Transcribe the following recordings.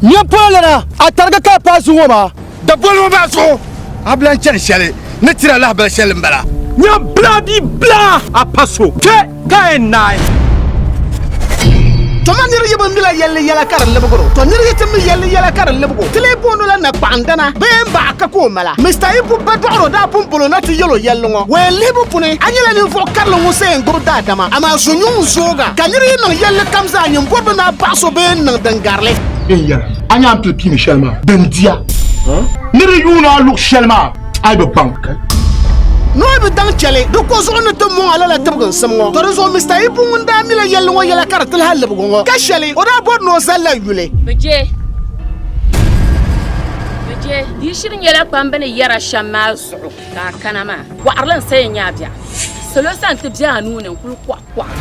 Nyɛmpolo lana, a tarigi ka a paai zuŋɔ maa. Daboli ŋɔ maa zuɣu a bi lan chani shɛli ni tiri a lahibali shɛli m-bala. Nyam bila bia bila a pa so kpe ka a yɛn naai. Tɔ ma nir yi bi mila yɛlli yɛla ka di libigir o, tɔ nir yi ti mi yɛlli yɛla ka di libig o, ti lee booni o la nakpaɣindana bee m-baɣa ka ka o mala. Mister Ibu ba dɔɣir o daa pun bol o na ti yɛl o yɛlli ŋɔ, Waya lihibu puni, a nyɛla ninvuɣ karili ŋun sa yɛn gbibi daadama, amaa zunyuŋ n-zooga ka nir yi niŋ yɛlli kam zaa nyin bɔri bi ni a baɣis o bee n-niŋ din gari li. Bɛ ni yɛra, A nya a ni pili piini shɛli maa, din diya. Ni di yuun a luɣ shɛli maa, a yi bi baŋ. Ni o bi daŋ chɛli di ko zuɣu ni ti mɔŋ a lala tibiginsim ŋɔ. Tɔ di zuɣu Mister Ibu ŋun daa mila yɛlli ŋɔ yɛla ka di ti lahi libigi ŋɔ ka shɛli o daa bɔri ni o zali la yuli. Bɛ je. Bɛ je. Di yi shiri nyɛla kpamba ni yɛra shɛm maa zuɣu ka a kana maa, bɔɣirili n-sa yɛn nyɛ a biɛɣu. Salo sani ti be a nuu ni n-kuli kɔɣi kɔɣi.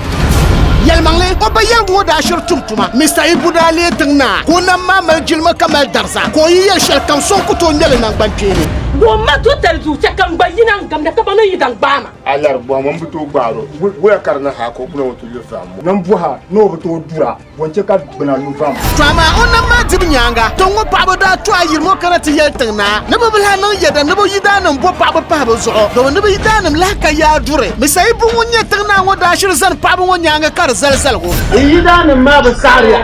Yɛlimaŋli, o ba yɛligu ŋɔ daa shiri tum tuma. Mister Ibu daa leei tiŋ naa ka o nam maa mali jilima ka mali dariza ka o yi yɛli shɛli kam so n-ku tooi ŋmɛ li naŋgbankpeeni. Ka o ma totali duu chɛ ka n gba yina n-gamda ka baŋ ni yi daŋ gbaai ma. A lari bɔhima m bi tooi gbaar o. Wula ka di ni ha ka o gbuna ŋɔ ti lu vaam? Nan bɔha ni o bi tooi dura, bɔ n-chɛ ka gbuna lu vaam? To amaa o nam maa dibu nyaaŋa, tiŋ ŋɔ paɣiba daa to ayirimo kana ti yɛli tiŋ naa ni bɛ bi lahi niŋ yɛda ni bɛ yidaannim bo paɣiba pahi bɛ zuɣu, domi ni bɛ yidaannim lahi ka yaa duri. Misaibu ŋun nyɛ tiŋ naa ŋɔ daa shiri zani paɣiba ŋɔ nyaaŋa ka di zali zaligu. N yidaannim maa bi saɣiriya.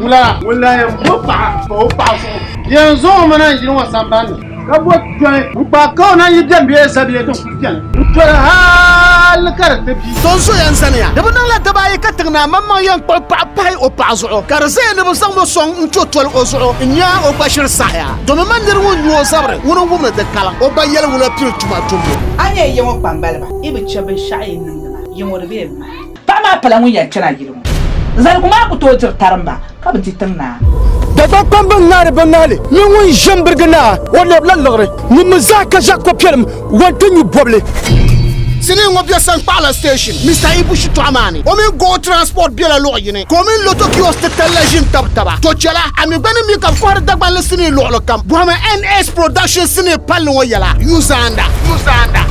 Wula? Ŋun lahi yɛn bo paɣa pa o paɣa zuɣu. Yɛn zaŋ o mi na n-yili ŋɔ sambani ni. Ka bo tɔli n-kpaai ka o na yi beni bee zabili din kuli beni n-tɔli hali ka di ti bi. So n-zoya n-zaniya. Di bi niŋla daba ayi ka tiŋ naa maŋmaŋ yɛn kpuɣi paɣa pahi o paɣa zuɣu, ka di zaya ni bɛ zaŋm o sɔŋ n-to toli o zuɣu n-nya o gba shiri saɣiya. Domi man nir ŋun nyu o zabiri, ŋuni n-wumdi di kaliŋ. O ba yɛli wula pili tuma tumbu. A nya ya ŋɔ kpambaliba, yi bi chɛ binshɛɣu yi niŋdi maa, yi ŋɔ di bee m-mahi. Paɣa maa pala ŋun yɛn kpɛna yili ŋɔ. Zaligu maa ku tooi diri tarimba ka bi di tiŋ naa. Dagbaŋ kpamba ŋ-ŋaari bɛ ŋahili ni ŋun ʒe m-birigi naa, o lɛbila liɣiri. Ŋun mi zaa ka ʒe kopiɛlim wan ti nyu bɔbili. Sinii ŋɔ be Sankpaɣila Station, Mister Ibu shitɔɣu maa ni. O mini Go Transport bela luɣ yini, ka o mini Lotto Kiosk titali la ʒi n-tabi taba. To chɛla, a mi gba ni mi ka bɛ kɔhiri Dagbanli sinii luɣili kam. Bɔhimi NS Production sinii palli ŋɔ yɛla. Yuzaanda. Yuzaanda.